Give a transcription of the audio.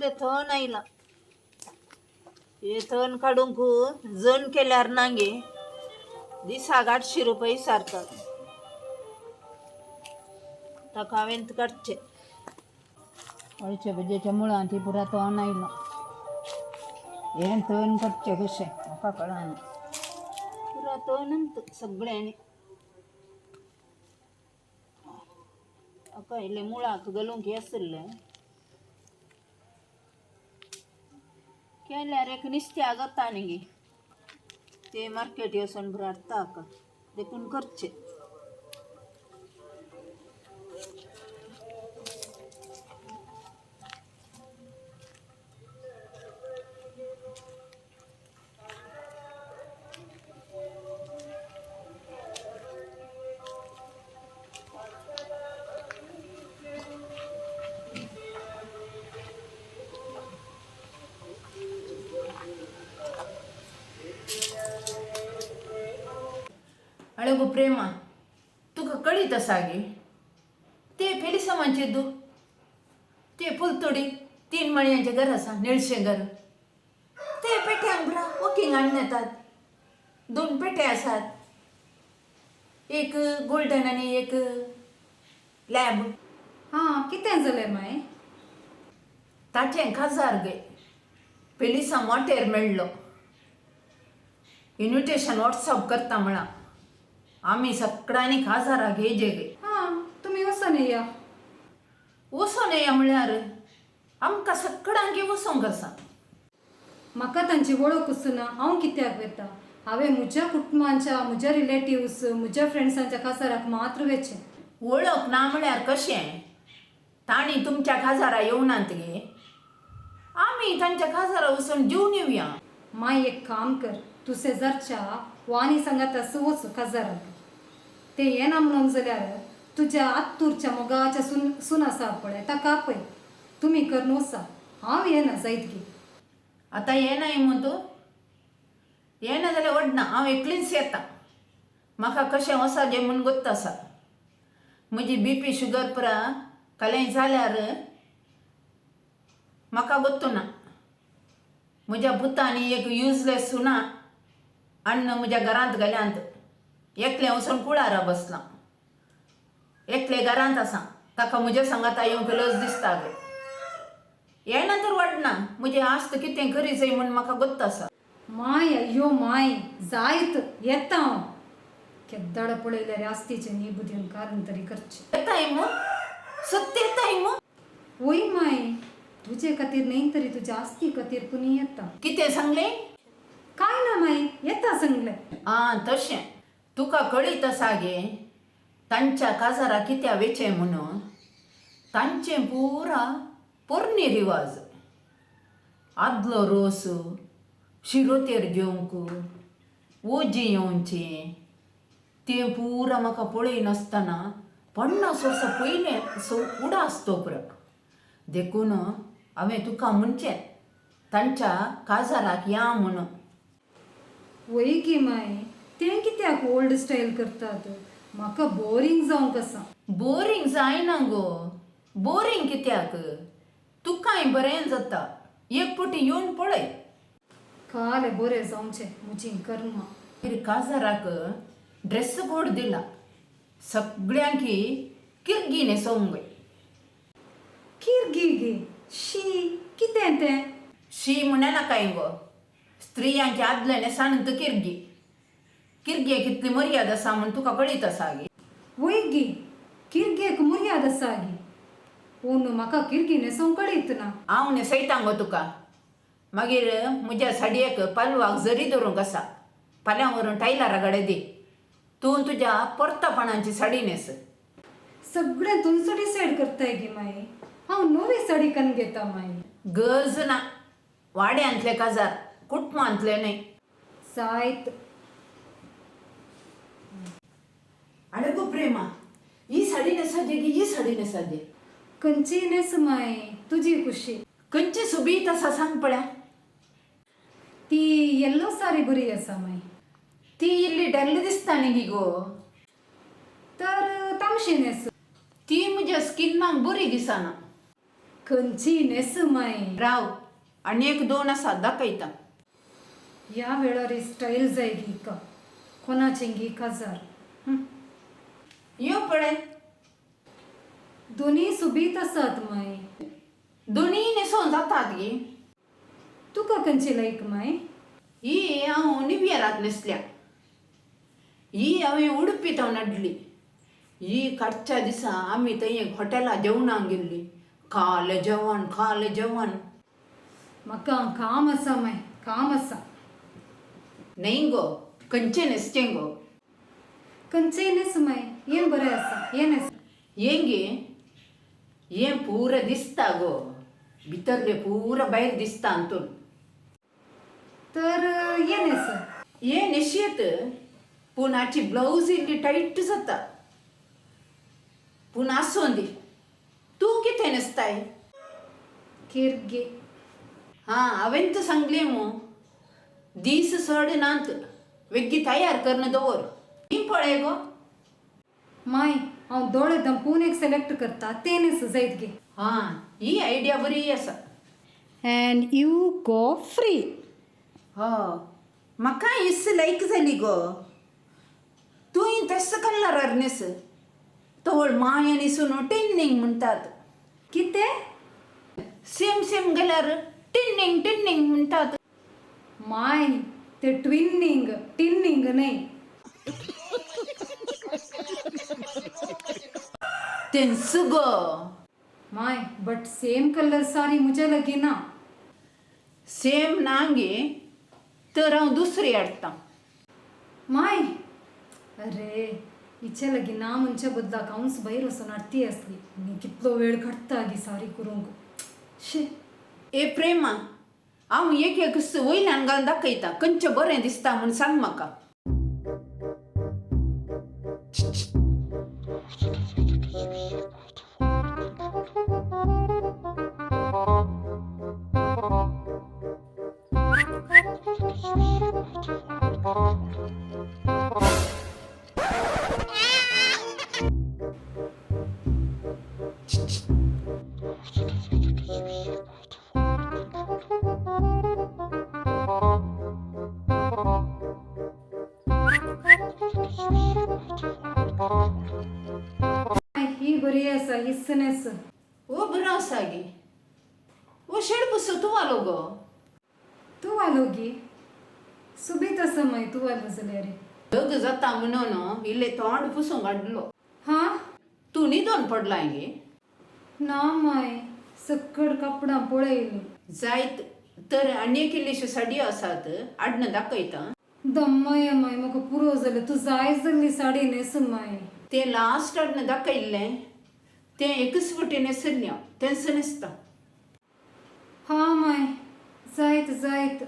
कसले थण आयला हे थण काडूंक जण केल्यार ना गे दिसाक 800 रुपये सारतात. ताका हांवें काडचे अळचे भजेच्या मुळां ती पुरा तण आयला. हें तण काडचें कशें म्हाका कळना. पुरा तण सगळ्यांनी म्हाका इल्लें मुळाक घालूंक हें आशिल्लें केल्यार एक निस्त्या जाता न्ही गे ते मार्केट वचून बरें हाडटा हाका देखून करचें. अळे गो प्रेमा, तुका कळीत आसा गे ते फेलिसामांचे दू ते फुलतोडी 3 मळयांचें घर आसा निळशें घर ते पेट्यांक ब्रा वॉकिंग हाडून येतात. 2 पेटे आसात, एक गोल्डन आनी एक लॅब. हां कितें जालें माय? ताचें काजार गे फेलिसां वाटेर मेळ्ळो. इन्विटेशन वॉट्सअप करता म्हळां आमी सगळ्यांनी काजाराक येजे गे. हां तुमी वचोन येया. वचोन येया म्हळ्यार आमकां सगळ्यांक वचोंक आसा. म्हाका तांची वळखूच ना, हांव कित्याक वेता? हांवें म्हज्या कुटुंबांच्या, म्हज्या रिलेटिव्स, म्हज्या फ्रेंड्सांच्या काजाराक मात्र वेचें. वळख ना म्हळ्यार कशें? तांणी तुमच्या काजारा येवनात गे, आमी तांच्या काजारा वचून जेवन येवया. माय एक काम कर, तूं शेजारच्या वानी सांगात वच काजाराक. ते येना म्हणून जाल्यार तुज्या आत्तूरच्या मोगाच्या सून सून आसा पळय ताका आपय. तुमी करून वचा, हांव येना जायत गे. आतां येनाय मू तूं? येना जाल्यार वडना, हांव एकलीच येता. म्हाका कशें वचचें म्हूण गोत्त आसा. म्हजी बीपी शुगर पुरा कालें जाल्यार म्हाका गोत्तू ना. म्हज्या पुतांनी एक युजलेस सुना अन्न म्हज्या घरांत घाल्यांत. एकलें वचून कुळारा बसलां, एकलें घरांत आसा. ताका म्हज्या सांगाता येवंक लज दिसता गे. येना तर वडना, म्हजी आस्त कितें करी जाय म्हूण म्हाका गोत्त आसा. माय अय्यो माय जायत येता हांव. केद्दाड पळयल्यार आस्तीचें न्ही बुदीन कारण तरी करचें. येताय मू? सत्य येताय मू? वय माय, तुजे खातीर न्ही तरी तुज्या आस्ती खातीर पुणी येता. कितें सांगलें? काय ना माय, येता सांगलें. आं तशें तुका कळीत आसा गे तांच्या काजारा कित्या वेचें म्हणून. तांचें पुरा पोरणी रिवाज, आदलो रोस शिरोतेर घेवंक ओजी येवची तें पुरा म्हाका पळयनासतना 50 वर्सां पयलें सो उडास तो पुरा. देखून हांवें तुका म्हणचें तांच्या काजाराक या म्हणून. वय गे माय, तें कित्याक ओल्ड स्टायल करतात? म्हाका बोरींग जावंक आसा. बोरींग जायना गो, बोरींग कित्याक? तुकाय बरें जाता, एक फावटी येवन पळय. कालें बरें जावचें म्हजीं कर्मां. मागीर काजाराक ड्रेस कोड दिला, सगळ्यांक किर्गी न्हेसोवंक जाय. किर्गी गे? शी, कितें तें? शी म्हणना नाकाय गो, स्त्रियांचे आदलें न्हेसाणूच किर्गी. किर्गे कितली मर्याद आसा म्हूण तुका कळीत आसा गे. वय गे, किर्गेक मर्याद आसा गे. पूण म्हाका किर्गी न्हेसोवंक कळीत ना. हांव न्हेसयता गो तुका. मागीर म्हज्या साडयेक पालवाक जरी धरूंक आसा, फाल्यां व्हरून टायलरा कडेन दी. तूं तुज्या पोर्तपणाची साडी न्हेस. सगळें तुमचो डिसायड करताय गे माई. हांव नवी साडी कन्न घेता माई. गरज ना, वाड्यांतले काजार, कुटुंबांतले न्हय. जायत. अळे गो प्रेमा, ही साडी न्हेसाजे गी ही साडी न्हेसाजे? खंयची न्हेस माई, तुजी खुशी. खंयची सोबीत आसा सांग पळया. ती येल्लो सारी बरी आसा माई. ती इल्ली डल्ल दिसता न्ही गो. तर तामशी न्हेस. ती म्हज्या स्किनाक बरी दिसना. खंयची न्हेस माय? राव, आनी एक दोन आसा, दाखयता. ह्या वेळार ही स्टायल जाय गी हिका. कोणाचें गी काजार? यो पळय. दोनूय सोबीत आसात माय. दोनीय न्हेसोन जातात गी. तुका खंयची लायक माय? ही हांव निव्यराक न्हेसल्या. ही हांवें उडपी थावन हाडली. ही काडच्या दिसा आमी थंय एक हॉटेला जेवणाक गेल्ली. खालें जेवण, खालें जेवण. म्हाका काम आसा माय, काम आसा. न्हय गो, खंयचें न्हेसचें गो? खंयचेय न्हेस माय, हें बरें आसा, हें न्हेस. हें गे, हें पुरा दिसता गो, भितरलें पुरा भायर दिसता अंतून. तर हें न्हेस. हें न्हेसयेत, पूण हाची ब्लावज इल्ली टायट जाता. पूण आसूं दी. तूं कितें न्हेसताय? किर्गे. हां, हांवें तर सांगलें मू, दीस चड नात, वेग्गी तयार करून दवर. ही पळय गो. माय, हांव दोळे दंपून एक सिलेक्ट करता, तें न्हेस जायत गे. हां, ही आयडिया बरी आसा. And you go free. ह, म्हाका इस लायक जाली गो. तूंय तस कलरार न्हेस. तवळ माया न्हेसून टिन्निंग म्हणटात. कितें? सेम सेम गेल्यार टिन्निंग टिन्निंग म्हणटात. माय, ते ट्विनिंग, टिन्निंग न्हय. तेंच गो. माय, बट सेम कलर सारी म्हज्या लागीं ना. सेम ना गे, तर हांव दुसरी हाडटा. माय, अरे, हिचे लागीं ना म्हणच्या बदलाक हांवच भायर वचून हाडटी आसली. आनी कितलो वेळ काडटा गी सारी करूंक. शी. ए प्रेमा, हांव एक एक वयल्यान घालून दाखयता, खंयचें बरें दिसता म्हूण सांग म्हाका. माय, ही बरी आसा, हीच न्हेस. ओ, बरो आसा गे. ओ शेडपुसो तुवालो गो. तूं वालो गी, सोबीत आसा माय तूं वालो जाल्यार. लग्न जाता म्हणून इल्लें तोंड पुसूंक हाडलो. हां. तूं न्हिदोन पडलां गे? ना माय, सक्कड कापडां पळयलीं. जायत तर आनी एक इल्लीश्यो साडयो आसात, हाडून दाखयता. दम्मय माय, म्हाका पुरो जालें. तूं जाय जाल्ली साडी न्हेस माय. तें लास्ट हाडून दाखयल्लें तें एकच फावटी न्हेसिल्लें हांव, तेंच न्हेसता. हां माय, जायत जायत.